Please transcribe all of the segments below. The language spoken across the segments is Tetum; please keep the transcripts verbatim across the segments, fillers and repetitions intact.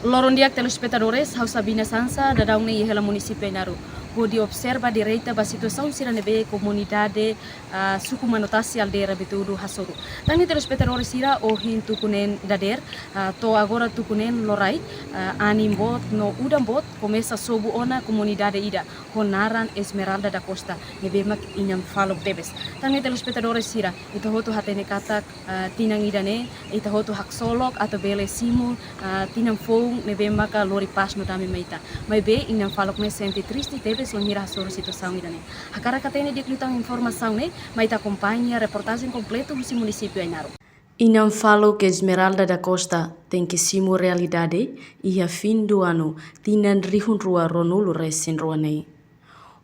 Loron di'ak telespetadores, ha'u Sabina Sansa, daudaun ne'e iha hela munisípiu Ainaro, hodi observa direta ba situasaun sira ne'ebé komunidade, ah, suku Manutasi aldeia Rabitudu hasoru. Tan ne'e telespetadores sira, ohin tuku neen dadeer, ah, to'o agora tuku neen loraik, ah, anin boot no udan boot komesa sobu ona komunidade ida ho naran Esmeralda da Costa, ne'ebé mak inan faluk tebes. Tan ne'e telespetadores sira, ita hotu hatene katak, ah, tinan ida-ne'e, ita hotu haksolok atu bele simu, ah, tinan foun ne'ebé maka lori pás no dame mai ita. Maibé inan faluk ne'e sente triste tebes wainhira hasoru situasaun ida-ne'e. Hakarak hatene di'ak liután informasaun ne'e, mai ita akompaña reportajen kompletu husi munisípiu Ainaro. Inan faluk Esmeralda da Costa tenke simu realidade iha fim do ano tinan rihun rua ruanulu resin rua ne'e.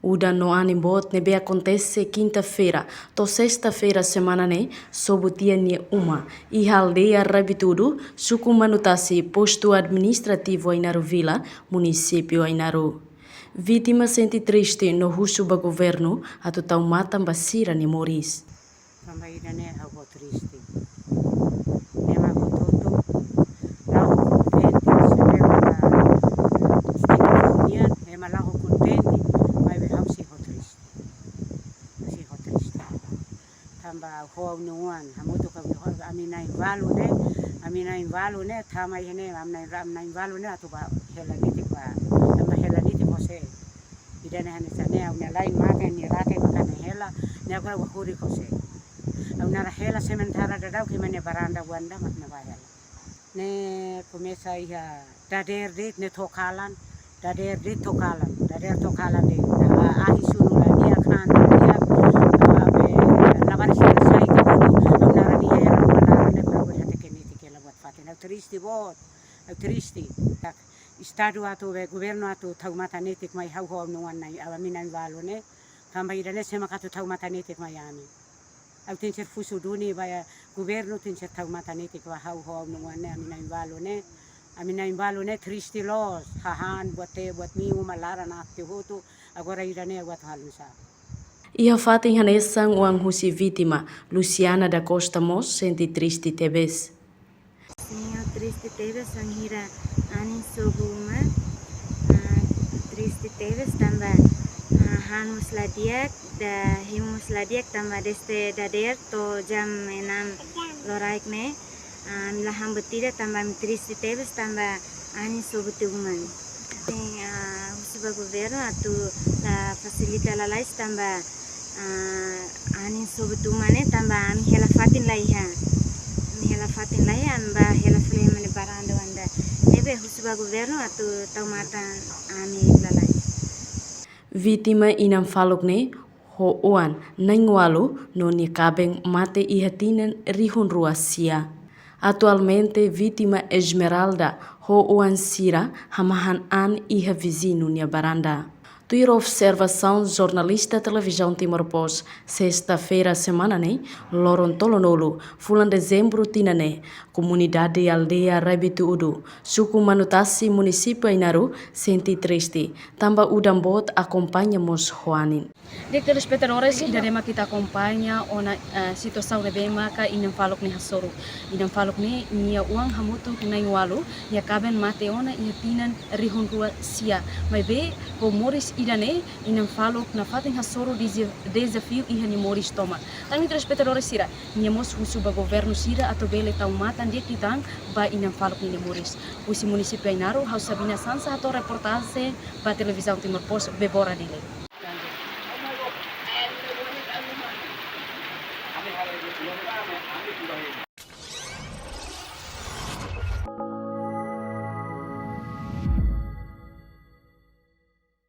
Udan no anin boot ne'ebé akontese kinta-feira to'o sesta-feira semana ne'e sobu tiha nia uma iha aldeia Rabitudu, suku Manutasi, postu administrativu Ainaro Vila, munisípiu Ainaro. Vítima sente triste no husu ba governu atu tau matan ba sira-nia moris. Tanba ida-ne'e ha'u ho triste. Ema hotu-hotu la'o kontente, se bele ba, eh, senti union, ema la'o kontente, maibé ha'u sei ho triste. Sei ho triste. Tanba ho ha'u-nia oan, hamutuk ho ami na'in-ualu ne'e, ami na'in-ualu ne'e, tama iha ne'e, ami na'in, ami na'in-ualu ne'e, atu ba hela netik ba, tanba hela netik ho sé. Ida-ne'e hanesan ne'e, ha'u-nia la'en mate, nia rate maka ne'e hela, ne'e agora ba huri ho sé. Ha'u naran hela sementara daudaun ke mane baranda wanda mak ne'ebá hela. Ne'e komesa iha dadeer de'it ne'e to'o kalan, dadeer de'it to'o kalan, dadeer to'o kalan de'it. Ah, ahi sunu la di'ak, han la di'ak, ah, be, labarik sira sai ka hotu, ha'u naran iha hela ruma laran ne'e, para buat hateke netik hela buat fatin. Ha'u triste boot, ha'u triste. Tak, Estadu atu be, governu atu tau matan netik mai ha'u ho ha'u-nia oan na'in, ami na'in-ualu ne'e. Tanba ida-ne'e sé mak atu tau matan netik mai ami. Ha'u tenke ser husu duni ba iha governu, tenke ser tau matan netik ba ha'u ho ha'u-nia oan ne'e, ami na'in-ualu ne'e. Ami na'in-ualu ne'e triste loos, hahán, buat teh, buat mil, uma laran, ate hotu, agora ida-ne'e ha'u atu halo nu'usá. Iha fatin hanesan oan husi vítima, Luciana da Costa mós sente triste tebes. Sin, ha'u triste tebes, wainhira anin sobu uma. Ah, triste tebes tanba, ah, han mós la di'ak, da, hemu mós la di'ak tanba desde dadeer to'o jam enam loraik ne'e, ah, ami la han buat ida tanba ami triste tebes tanba anin sobu tiha uma. Sin, ah, husu ba governu atu la fasilita lalais tanba, ah, anin sobu tiha uma ne'e tanba ami hela fatin la iha. Ami hela fatin la iha, ami ba hela fali iha mane baranda wanda. Ne'ebé husu ba governu atu tau matan ami lalais. Vítima inan faluk ne'e ho oan na'in-ualu no nia kaben mate iha tinan rihun rua sia. Atualmente, vítima Esmeralda ho oan sira hamahan an iha viziñu nia baranda. Tuir observasaun jornalista Televizaun Timor Post, sesta-feira semana ne'e, loron tolunulu, fulan Dezembru tinan ne'e, komunidade aldeia Rabitudu, suku Manutasi, munisípiu Ainaro, sente triste, tanba udan boot akompaña mós ho anin. Di'ak telespetadores, ida-ne'e mak ita akompaña ona, eh, situasaun ne'ebé maka inan faluk ne'e hasoru. Inan faluk ne'e nia oan hamutuk ho na'in-ualu, nia kaben mate ona iha tinan rihun rua sia. Maibé ho moris ida-ne'e, inan faluk nafatin hasoru dezi-, dezafiu iha nia moris tomak. Tan ne'e telespetadores sira, nia mós husu ba governu sira atu bele tau matan di'ak liután ba inan faluk nia moris. Husi munisípiu Ainaro, ha'u Sabina Sansa hato'o reportajen ba Televizaun Timor Post, Bebora Dili.